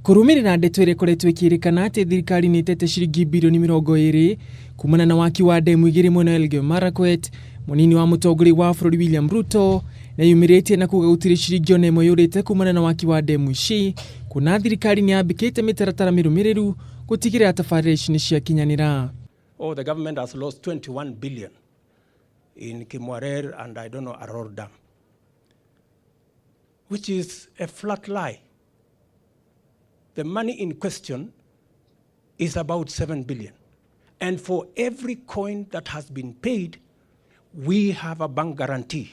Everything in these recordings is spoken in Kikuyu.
Kũrũmĩrĩra ndeto ĩrĩa ĩkoretwo ĩkĩrĩkana atĩ thirikari nĩ ĩtete ciringi birioni 20 kumana na waki wa ndemu igĩrĩ mwena wa Elgeyo Marakwet, mũnini wa mũtongoria wa bũrũri William Ruto nĩeyumĩrĩtie na kuga gũtirĩ ciringi ona ĩmwe yũrĩte kumana na waki wa ndemu ici, kuona thirikari nĩ yambĩkĩte mĩtaratara mĩrũmĩrĩru gũtigĩrĩra tabarĩra ici nĩ ciakinyanĩra. Oh, the government has lost 21 billion in Kimwarer and, I don't know, Aror Dam, which is a flat lie. The money in question is about 7 billion. And for every coin that has been paid, we have a bank guarantee.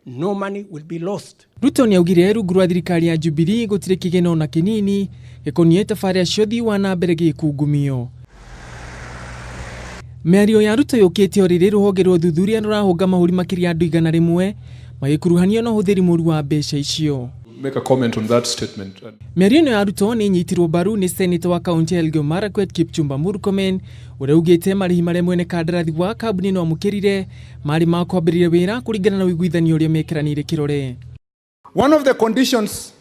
No money will be lost. Ruto nĩaugire rungu rwa thirikari ya Jubilee gũtirĩ kĩgĩna ona kĩnini gĩkoniĩ tabarĩra cia ũthii wa na mbere gĩkungumio. Mĩario ya Ruto yũkĩte o rĩrĩ rũhonge rwa ũthuthuria rũrahũnga mahũri makĩria andũ 100 magĩkuruhanio na ũhũthĩri mũru wa mbeca icio. Make a comment on that statement. Mĩario ĩno ya Ruto nĩ ĩnyitirwo mbaru nĩ seneta wa kaunti ya Elgeyo Marakwet Kipchumba Murkomen, ũrĩa ugĩte marĩhi marĩa mwene kandarathi wa kambuni ĩno amũkĩrire marĩ ma kwambĩrĩria wĩra kũringana na ũiguithanio ũrĩa mekĩranĩire kĩrore. One of the conditions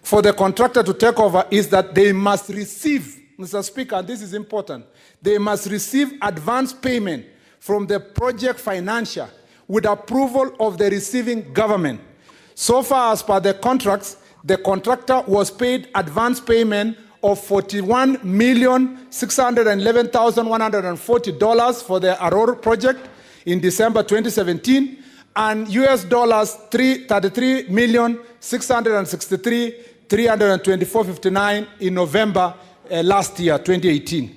for the contractor to take over is that they must receive, Mr. Speaker, and this is important, they must receive advance payment from the project financier with approval of the receiving government. So far as per the contracts, the contractor was paid advance payment of $41,611,140 for the Aror project in December 2017 and US dollars 33,663,324.59 in November last year, 2018.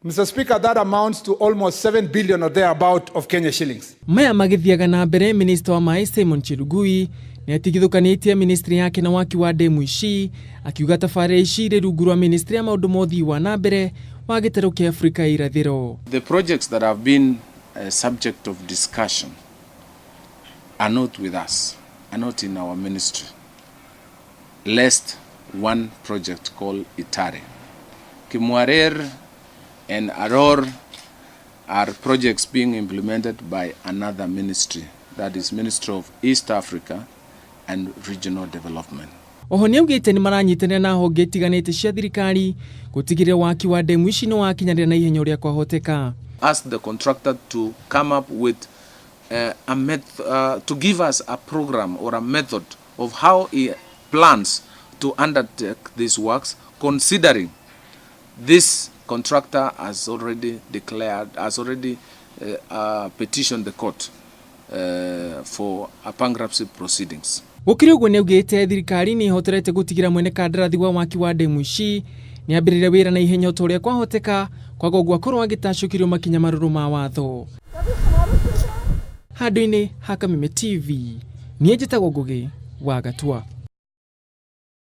Mr. Speaker, that amounts to almost 7 billion or thereabout of Kenya shillings. Maya magĩthiaga na mbere, minista wa maĩ Simon Chelugui nĩ atigithũkanĩtie ministry yake na waki wa ndemu ici, akiuga tabarĩra ici irĩ rungu rwa ministry ya maũndũ ma ũthii wa na mbere wa gĩtarũ kĩa Afrika ya irathĩro. The projects that have been a subject of discussion are not with us, are not in our ministry, lest one project called Itare. Kimwarer and Aror are projects being implemented by another ministry, that is Ministry of East Africa and Regional Development. Oho nĩ augĩte nĩ maranyitanĩra na honge itiganĩte cia thirikari gũtigĩrĩra waki wa ndemu ici nĩ wakinyanĩra na ihenya ũrĩa kwahoteka. Ask the contractor to come up with a to give us a program or a method of how he plans to undertake these works, considering this contractor has already declared, has already petitioned the court for a bankruptcy proceedings. Gũkĩrĩ ũguo, nĩ augĩte thirikari nĩ ĩhotorete gũtigĩra mwene kandarathi wa waki wa ndemu ici nĩ ambĩrĩria wĩra na ihenya o ta ũrĩa kwahoteka, kwaga ũguo akorwo agĩtacũkĩrio makinya marũrũ ma watho. Handũ-inĩ ha Kameme TV, niĩ njĩtagwo Ngũgĩ wa Gatua.